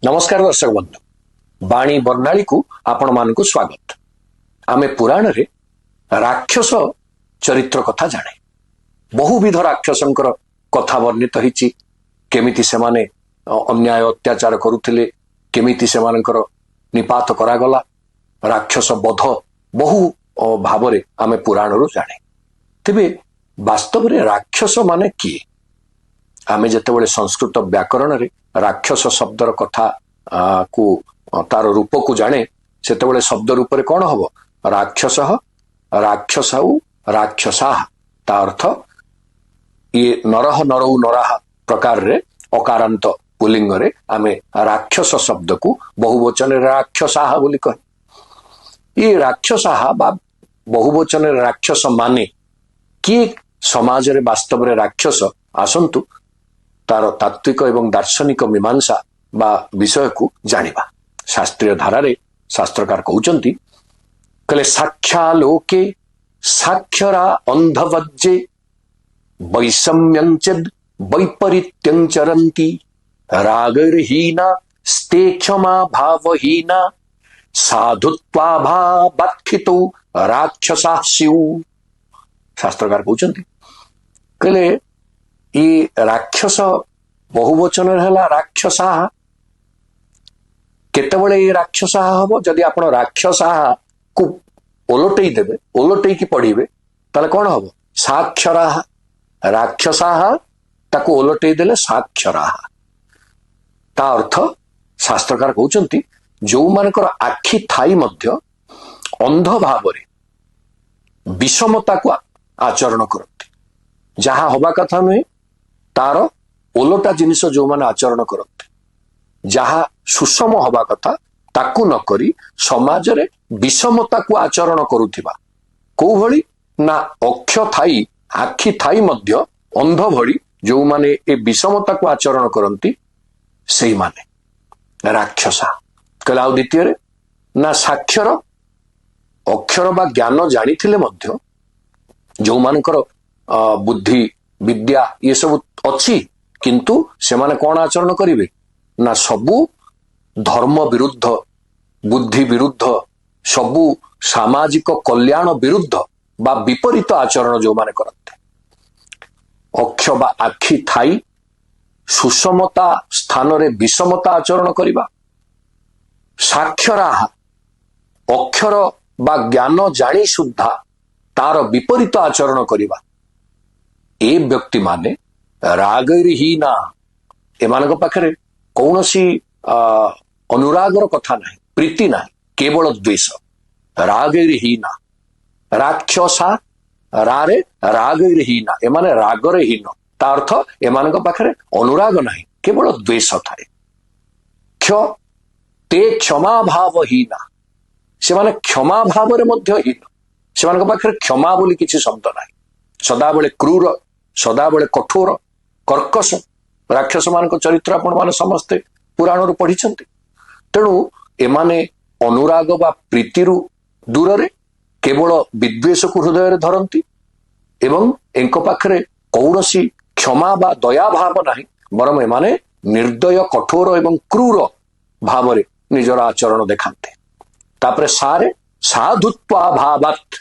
ନମସ୍କାର ଦର୍ଶକ ବନ୍ଧୁ, ବାଣୀ ବର୍ଣ୍ଣାଳୀକୁ ଆପଣମାନଙ୍କୁ ସ୍ୱାଗତ। ଆମେ ପୁରାଣରେ ରାକ୍ଷସ ଚରିତ୍ର କଥା ଜାଣେ। ବହୁବିଧ ରାକ୍ଷସଙ୍କର କଥା ବର୍ଣ୍ଣିତ ହେଇଛି, କେମିତି ସେମାନେ ଅନ୍ୟାୟ ଅତ୍ୟାଚାର କରୁଥିଲେ, କେମିତି ସେମାନଙ୍କର ନିପାତ କରାଗଲା, ରାକ୍ଷସ ବଧ ବହୁ ଭାବରେ ଆମେ ପୁରାଣରୁ ଜାଣେ। ତେବେ ବାସ୍ତବରେ ରାକ୍ଷସ ମାନେ କିଏ? ଆମେ ଯେତେବେଳେ ସଂସ୍କୃତ ବ୍ୟାକରଣରେ ରାକ୍ଷସ ଶବ୍ଦର କଥା କୁ ତାର ରୂପକୁ ଜାଣେ, ସେତେବେଳେ ଶବ୍ଦ ରୂପରେ କଣ ହବ? ରାକ୍ଷସ, ରାକ୍ଷସଉ, ରାକ୍ଷସାହ। ତା ଅର୍ଥ ଇଏ ନରହ, ନରଉ, ନରାହ ପ୍ରକାରରେ ଅକାରାନ୍ତ ପୁଲିଙ୍ଗରେ ଆମେ ରାକ୍ଷସ ଶବ୍ଦକୁ ବହୁବଚନରେ ରାକ୍ଷସାହ ବୋଲି କହେ। ଇଏ ରାକ୍ଷସାହ ବା ବହୁବଚନରେ ରାକ୍ଷସ ମାନେ କିଏ ସମାଜରେ ବାସ୍ତବରେ ରାକ୍ଷସ? ଆସନ୍ତୁ ତାର ତାତ୍ତ୍ୱିକ ଏବଂ ଦାର୍ଶନିକ ମୀମାଂସା ବା ବିଷୟକୁ ଜାଣିବା। ଶାସ୍ତ୍ରୀୟ ଧାରାରେ ଶାସ୍ତ୍ରକାର କହୁଛନ୍ତି, କହିଲେ ସାକ୍ଷାଲୋକେ ସାକ୍ଷରା ଅନ୍ଧବଜ୍ଜେ ବୈଷମ୍ୟଞ୍ଚେଦ୍ ବୈପରୀତ୍ୟଂ ଚରନ୍ତି ରାଗୈର୍ହୀନା ସ୍ତେ କ୍ଷମା ଭାବହୀନା ସାଧୁତ୍ୱାଭାବାତ୍ଥିତୌ ରାକ୍ଷସା ସ୍ୟୁ। ଶାସ୍ତ୍ରକାର କହୁଛନ୍ତି, କହିଲେ ଏ ରାକ୍ଷସ ବହୁବଚନରେ ହେଲା ରାକ୍ଷସାହ। କେତେବେଳେ ଏ ରାକ୍ଷସାହ ହବ? ଯଦି ଆପଣ ରାକ୍ଷସାହକୁ ଓଲଟେଇ ଦେବେ, ଓଲଟେଇକି ପଢିବେ, ତାହେଲେ କଣ ହବ? ସାକ୍ଷରାହ। ରାକ୍ଷସାହ ତାକୁ ଓଲଟେଇ ଦେଲେ ସାକ୍ଷରାହ। ତା ଅର୍ଥ ଶାସ୍ତ୍ରକାର କହୁଛନ୍ତି, ଯୋଉମାନଙ୍କର ଆଖି ଥାଇ ମଧ୍ୟ ଅନ୍ଧ ଭାବରେ ବିଷମତାକୁ ଆଚରଣ କରନ୍ତି, ଯାହା ହବା କଥା ନୁହେଁ ତାର ଓଲଟା ଜିନିଷ ଯୋଉମାନେ ଆଚରଣ କରନ୍ତି, ଯାହା ସୁଷମ ହବା କଥା ତାକୁ ନ କରି ସମାଜରେ ବିଷମତାକୁ ଆଚରଣ କରୁଥିବା, କୋଉ ଭଳି ନା ଅକ୍ଷ ଥାଇ, ଆଖି ଥାଇ ମଧ୍ୟ ଅନ୍ଧ ଭଳି ଯୋଉମାନେ ଏ ବିଷମତାକୁ ଆଚରଣ କରନ୍ତି, ସେଇମାନେ ରାକ୍ଷସା। କହିଲେ ଆଉ ଦ୍ୱିତୀୟରେ ନା ସାକ୍ଷର, ଅକ୍ଷର ବା ଜ୍ଞାନ ଜାଣିଥିଲେ ମଧ୍ୟ ଯୋଉମାନଙ୍କର ବୁଦ୍ଧି ବିଦ୍ୟା ଏସବୁ ଅଛି, କିନ୍ତୁ ସେମାନେ କଣ ଆଚରଣ କରିବେ ନା ସବୁ ଧର୍ମ ବିରୁଦ୍ଧ, ବୁଦ୍ଧି ବିରୁଦ୍ଧ, ସବୁ ସାମାଜିକ କଲ୍ୟାଣ ବିରୁଦ୍ଧ ବା ବିପରୀତ ଆଚରଣ ଯୋଉମାନେ କରନ୍ତି। ଅକ୍ଷ ବା ଆଖି ଥାଇ ସୁଷମତା ସ୍ଥାନରେ ବିଷମତା ଆଚରଣ କରିବା, ସାକ୍ଷରାହ ଅକ୍ଷର ବା ଜ୍ଞାନ ଜାଣି ସୁଦ୍ଧା ତାର ବିପରୀତ ଆଚରଣ କରିବା, ଏ ବ୍ୟକ୍ତିମାନେ ରାଗୈର୍ହୀନା, ଏମାନଙ୍କ ପାଖରେ କୌଣସି ଅନୁରାଗର କଥା ନାହିଁ, ପ୍ରୀତି ନାହିଁ, କେବଳ ଦ୍ୱେଷ। ରାଗୈର୍ହୀନା ରାକ୍ଷସା, ରାରେ ରାଗୈର୍ହୀନା, ଏମାନେ ରାଗରେ ହୀନ। ତା ଅର୍ଥ ଏମାନଙ୍କ ପାଖରେ ଅନୁରାଗ ନାହିଁ, କେବଳ ଦ୍ୱେଷ ଥାଏ। କ୍ଷ ତେ କ୍ଷମାଭାବହୀନା, ସେମାନେ କ୍ଷମା ଭାବରେ ମଧ୍ୟ ହୀନ, ସେମାନଙ୍କ ପାଖରେ କ୍ଷମା ବୋଲି କିଛି ଶବ୍ଦ ନାହିଁ। ସଦାବେଳେ କ୍ରୂର, ସଦାବେଳେ କଠୋର, କର୍କଶ। ରାକ୍ଷସ ମାନଙ୍କ ଚରିତ୍ର ଆପଣମାନେ ସମସ୍ତେ ପୁରାଣରୁ ପଢିଛନ୍ତି। ତେଣୁ ଏମାନେ ଅନୁରାଗ ବା ପ୍ରୀତିରୁ ଦୂରରେ, କେବଳ ବିଦ୍ୱେଷକୁ ହୃଦୟରେ ଧରନ୍ତି ଏବଂ ଏଙ୍କ ପାଖରେ କୌଣସି କ୍ଷମା ବା ଦୟା ଭାବ ନାହିଁ, ବରଂ ଏମାନେ ନିର୍ଦ୍ଦୟ, କଠୋର ଏବଂ କ୍ରୂର ଭାବରେ ନିଜର ଆଚରଣ ଦେଖାନ୍ତି। ତାପରେ ସାରେ ସାଧୁତ୍ୱାଭାବାତ୍,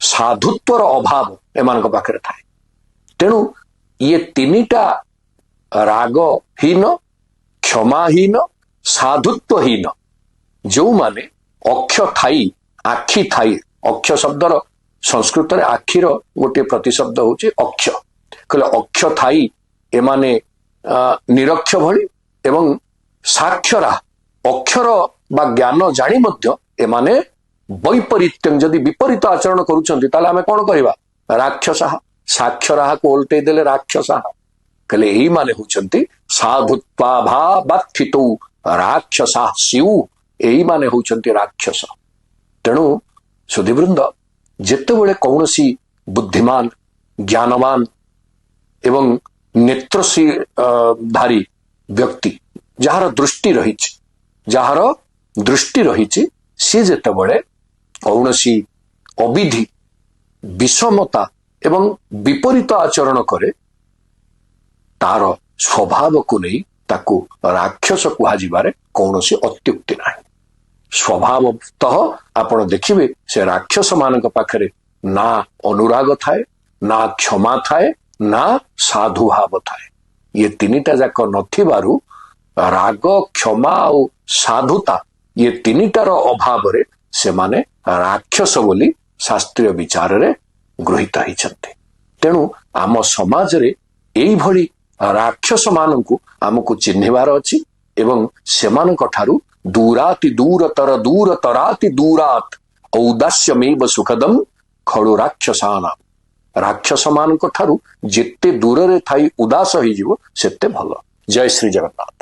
ସାଧୁତ୍ୱର ଅଭାବ ଏମାନଙ୍କ ପାଖରେ ଥାଏ। ତେଣୁ ଇଏ ତିନିଟା ରାଗହୀନ, କ୍ଷମାହୀନ, ସାଧୁତ୍ୱହୀନ, ଯୋଉମାନେ ଅକ୍ଷ ଥାଇ, ଆଖି ଥାଇ, ଅକ୍ଷ ଶବ୍ଦର ସଂସ୍କୃତରେ ଆଖିର ଗୋଟିଏ ପ୍ରତିଶବ୍ଦ ହଉଛି ଅକ୍ଷ। କହିଲେ ଅକ୍ଷ ଥାଇ ଏମାନେ ନିରକ୍ଷ ଭଳି ଏବଂ ସାକ୍ଷରା, ଅକ୍ଷର ବା ଜ୍ଞାନ ଜାଣି ମଧ୍ୟ ଏମାନେ ବୈପରୀତ୍ୟ, ଯଦି ବିପରୀତ ଆଚରଣ କରୁଛନ୍ତି ତାହେଲେ ଆମେ କଣ କରିବା? ରାକ୍ଷସାହ। ସାକ୍ଷରାହାକୁ ଓଲଟେଇ ଦେଲେ ରାକ୍ଷସାହ। କହିଲେ ଏଇମାନେ ହଉଛନ୍ତି ସାଧୁତ୍ୱାଭାବାତ୍ଥିତୌ ରାକ୍ଷସାହ ସ୍ୟୁ, ଏଇମାନେ ହଉଛନ୍ତି ରାକ୍ଷସ। ତେଣୁ ସୁଧୀବୃନ୍ଦ, ଯେତେବେଳେ କୌଣସି ବୁଦ୍ଧିମାନ, ଜ୍ଞାନବାନ ଏବଂ ନେତ୍ରଶ୍ରୀ ଧାରୀ ବ୍ୟକ୍ତି, ଯାହାର ଦୃଷ୍ଟି ରହିଛି, ଯାହାର ଦୃଷ୍ଟି ରହିଛି, ସିଏ ଯେତେବେଳେ କୌଣସି ଅବିଧି, ବିଷମତା ଏବଂ ବିପରୀତ ଆଚରଣ କରେ, ତାର ସ୍ୱଭାବକୁ ନେଇ ତାକୁ ରାକ୍ଷସ କୁହାଯିବାରେ କୌଣସି ଅତ୍ୟୁକ୍ତି ନାହିଁ। ସ୍ୱଭାବତଃ ଆପଣ ଦେଖିବେ, ସେ ରାକ୍ଷସ ମାନଙ୍କ ପାଖରେ ନା ଅନୁରାଗ ଥାଏ, ନା କ୍ଷମା ଥାଏ, ନା ସାଧୁଭାବ ଥାଏ। ଇଏ ତିନିଟା ଯାକ ନଥିବାରୁ, ରାଗ, କ୍ଷମା ଆଉ ସାଧୁତା, ଇଏ ତିନିଟାର ଅଭାବରେ ସେମାନେ ରାକ୍ଷସ ବୋଲି ଶାସ୍ତ୍ରୀୟ ବିଚାରରେ ଗୃହୀତ ହେଇଛନ୍ତି। ତେଣୁ ଆମ ସମାଜରେ ଏଇଭଳି ରାକ୍ଷସ ମାନଙ୍କୁ ଆମକୁ ଚିହ୍ନିବାର ଅଛି ଏବଂ ସେମାନଙ୍କ ଠାରୁ ଦୂରାତି ଦୂରତର ଦୂରତରାତି ଦୂରାତ ଔଦାସ୍ୟମେବ ସୁଖଦମ ଖଡୁ ରାକ୍ଷସାନାମ। ରାକ୍ଷସ ମାନଙ୍କ ଠାରୁ ଯେତେ ଦୂରରେ ଥାଇ ଉଦାସ ହେଇଯିବ, ସେତେ ଭଲ। ଜୟ ଶ୍ରୀ ଜଗନ୍ନାଥ।